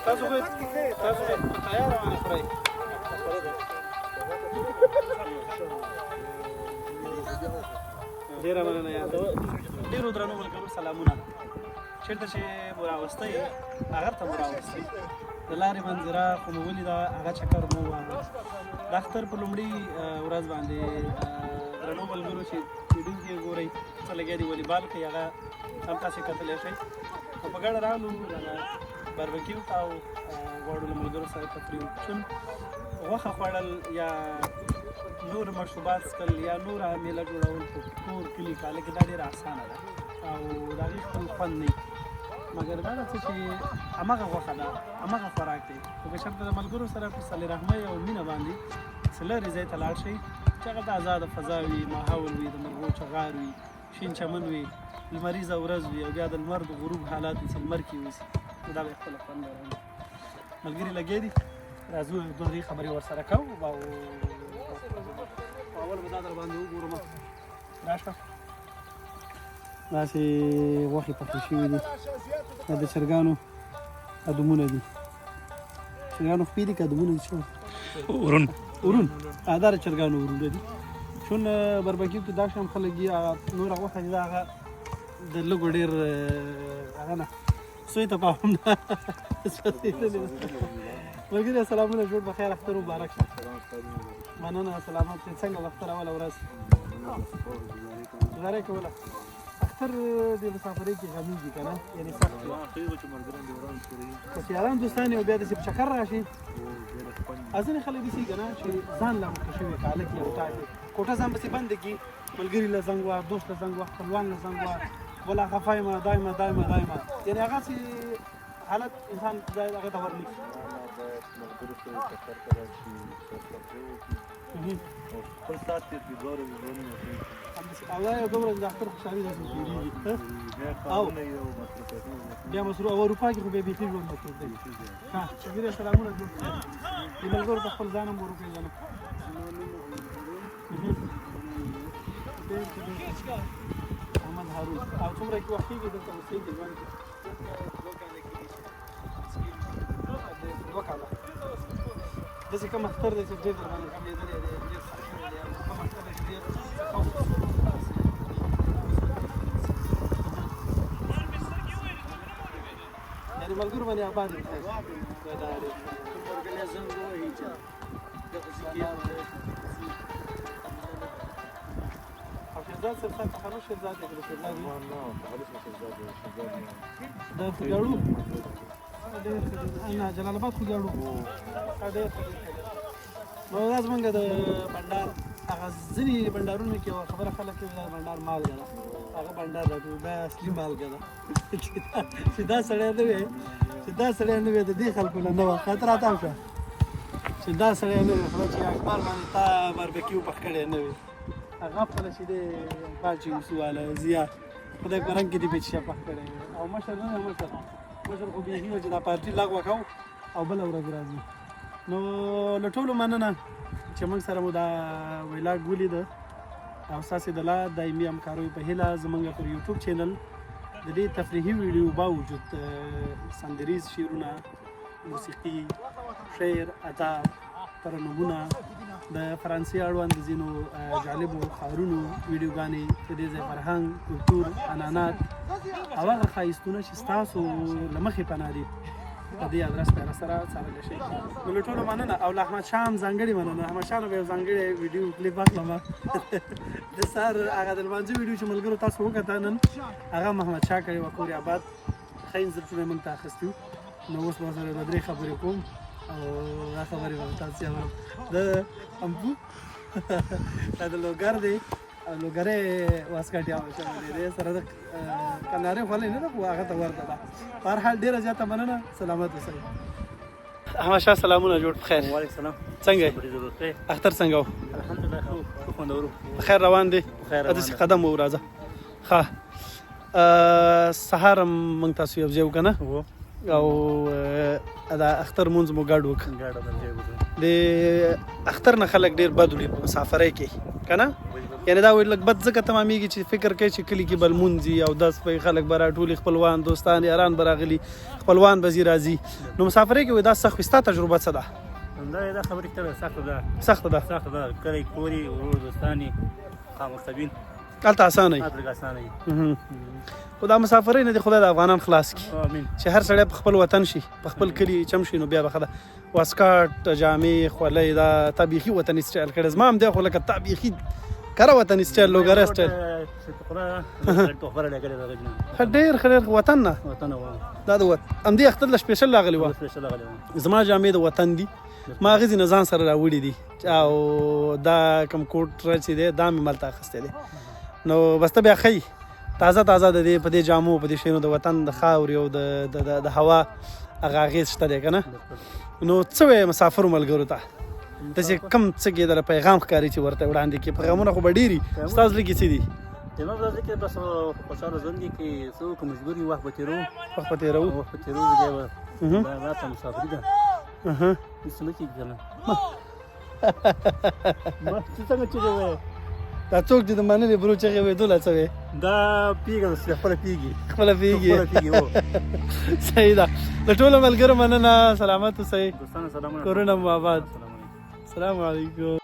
تاسو خو تاسو خو تیار روانه خورئ. ډېره مننه یار. ډېرو درنو ملګرو سلامونه. چېرته چې مو راوستی هغه ته مو راوستی. د لارې منظره خو مو ولیده، هغه چکر مو وواهه. د اختر په لومړي ورځ باندې درنو ملګرو چې ویډیو کې ګورئ څه لګیا دي والیبال کوي، هغه هم تاسې کتلی شئ. او په ګډه راغلو دغه باربکیو ته او غواړو له ملګرو سره تفریح وکړو. چون غوښه خوړل یا نور مشروبات څښل یا نوره میله جوړول په کور کلي کاله کې دا ډېره اسانه ده او د هغې خپل خوند نه وي. مګر دا ده څه چې هماغه غوښه ده، هماغه خوراک دی، خو که چېرته د ملګرو سره په صله رحمۍ او مینه باندې څه لرې ځای ته لاړ شئ چې هغلته ازاده فضا وي، ماحول وي، د مرغو چغار وي، شین چمن وي، لمریزه ورځ وي او بیا د لمر د غروب حالات وي چې لمر کې اوسي، نو دا به خپله خوند راوړي. ملګري لګیا دي، راځو یو دوه درې خبرې ورسره کوو او اول به دا در باندې وګورم. راشه، داسې غوښې پخې شوې دي، دا د چرګانو ادمونه دي. چرګانو خپې دي که ادمونه دي؟ څه ورون ورون، دا د چرګانو ورونه دي. چون بربکیو کې دا شان خلک دي، هغه نوره غوښه چې ده هغه د لږو ډېر هغه نه سوی تفاهم ده. ملګري سلامونه، جوړ بخیر، اختر مبارک شه. مننه، سلامت. څنګه اختر اوله ورځ ګزاره کوله؟ اختر د مسافرۍ کې غمیږي که نه، یعنې سخت وي. خو چې یاران دوستان یې او بیا داسې په چکر راشي، ځینې خلک داسې که نه چې ځان لا مخته شوي کاله کې او ټاکي کوټه ځان پسې بنده کړي، ملګري له زنګ وه، دوست له زنګ وه، خپلوان له زنګ وه، ولا خفه یم، دایمه دایمه دایمه، یعنې هغه چې حالت انسان هغه ته ورنه کړي. خپل سات تېر کړي، دوه ورځې ژوند مو تېر کړي. او دا یو دوه ورځې د اختر خوشحالي داسې تېرېږي. بیا کارونه یې او مصروفیتونه. بیا مصروف او اروپا کې خو بیا بیخي ژوند مصروف دی. ها ملګري سلامونه، جوړ دي ملګرو ته خپل ځان هم ور وپېژنه. احمد هارون. او څومره کې وخت کېږي دلته اوسېږي ژوند کې؟ 2 کاله. داسې کوم اختر دی چې ډېر در باندې غمېدلی دی، ډېر سخت شوی دی، او کوم اختر دی چې ډېر ښه و؟ یعنې ملګرو باندې آباد یې. دا ډېر او شیرزاد صاحب ستا تخلص شیرزاد دی که د شیرزاد وي؟ نه، تخلص مې شیرزاد دی، شیرزاد نه. د خوږیاړو ډېر ښه دی. نه، جلال اباد خوږیاړو. ډېر ښه، ډېر ښه. نو دا زمونږ د بنډار هغه ځینې بنډارونو کې یوه خبره خلک کوي، دا بنډار مالګه ده، هغه بنډار ده، دا اصلي مالګه ده چې دا سړی نه وي، چې دا سړی نه وي د دې خلکو له نه وه خاطر راته شوه چې دا سړی نه وي، خو چې اکبر باندې تا باربکیو پخ کړی نه وي، هغه خپله چې دی پاچې وسواله زیا خدای په رنګ کې دې پې پخ کړی. او مشر نه، مشر خو بیخي و چې دا پارټي لغوه کوو او بله ورځ راځي. نو له ټولو مننه چې موږ سره مو دا ویلاګ ولیده او ستاسې د لا دایمي همکاریو په هیله زموږ پر یوټیوب چینل د دې تفریحي ویډیو باوجود سندریز شعرونه، موسیقي، شعر، ادب، ترنمونه، د فرانسې اړوند ځینو جالبو ښارونو ویډیوګانې، د دې ځای فرهنګ، کلتور، عنعنات او هغه ښایستونه چې ستاسو له مخې پناه دي په دې ادرس پیره سره څارلی شئ. نو له ټولو مننه او له احمد شاه هم ځانګړې مننه. احمد شاه نه به یو ځانګړی ویډیو کلیپ اخلم. د سهار هغه د لمانځه ویډیو چې ملګرو تاسو وکته نن، هغه محمد شاه کړې وه. کور یې آباد. ښه انځورونه موږ ته اخیستي وو. نو اوس به سره دوه درې خبرې کوم او دا خبرې به تاسو اورم. د امپو دا د لوګر دی او لوګرې واسکټ یې اغوستې دی سره د کندهارۍ خولۍ نه ده، خو هغه ته ورته ده. په هر حال ډېره زیاته مننه، سلامت اوسئ. احمد شاه، سلامونه، جوړ په خیر؟ وعلیکم سلام. څنګه یې؟ اختر څنګه و؟ الحمدلله، ښه خوندور. په خیر روان دی؟ خیر روان داسې دی. قدم و راځه. ښه، سهار هم موږ تاسو یو ځای وکنه وو. او دا اختر مونځ مو ګډ وکړ. ګاډه بلجه. د اختر نه خلک ډیر بد وړي په مسافرۍ کې کنه، یعنی دا وایي لږ بد ځکه تمامېږي چې فکر کوي چې کلي کې بل مونځ وي او داس به خلک به راټولي، خپلوان، دوستان، یاران به راغلي، خپلوان به ځي راځي، نو مسافرۍ کې وایي دا سخت وي. ستا تجربه څه ده؟ دا خبرې ته سخته ده. سخته ده. سخته ده، کلی کوري، ورور، دوستاني، قام قبیل. هلته اسانه وي. هلته اسانه وي. خو دا مسافرۍ نه دي خدای د افغانان خلاص کړي. امین. چې هر سړی په خپل وطن شي، په خپل کلي چم شي، نو بیا به ښه ده. واسکاټ، جامې، خولۍ، دا تا بیخي وطني سټایل کړی. زما هم دی خو لکه تا بیخي کره وطني سټایل، لوګره سټایل. ښه، ډېر ښه، ډېر ښه. وطن نه وطن و. دا د وطن همدې اختر له special راغلی وه. special راغلی و. زما جامې د وطن دي، ما هغه ځینې ځان سره راوړي دي او دا کوم کوټ چې دی دا مې ملته اخیستی دی. نو بس ته بیا ښه یې، تازه تازه د دې په دې جامو، په دې شیانو، د وطن د خاورې او د هوا هغه اغېز شته دی که نه؟ نو څه وایې مسافرو ملګرو ته؟ داسې کم څه کې دله پیغام ښکاري چې ورته وړاندې کړې؟ پیغامونه خو به ډېر وي، ستا زړه کې څه دي؟ زما په زړه کې بس خوشحاله ژوند دی کې څوک مجبور وي، وخت به تېرو. وخت به تېروو. وخت به تېرو، بیا به دا راته مسافري ده. هېڅ نه کېږي که نه. ما ته څنګه چیغې وایې؟ دا څوک چې د مننې برو چغې وایي، دوله څه وایي؟ دا پیږه، خپله پیږي. خپله پیږي. خپله پیږي، هو. صحیح ده. د ټولو ملګرو مننه، سلامت اوسئ. دوستانو سلامونه. کورونه مو آباد. السلام علیکم. السلام علیکم.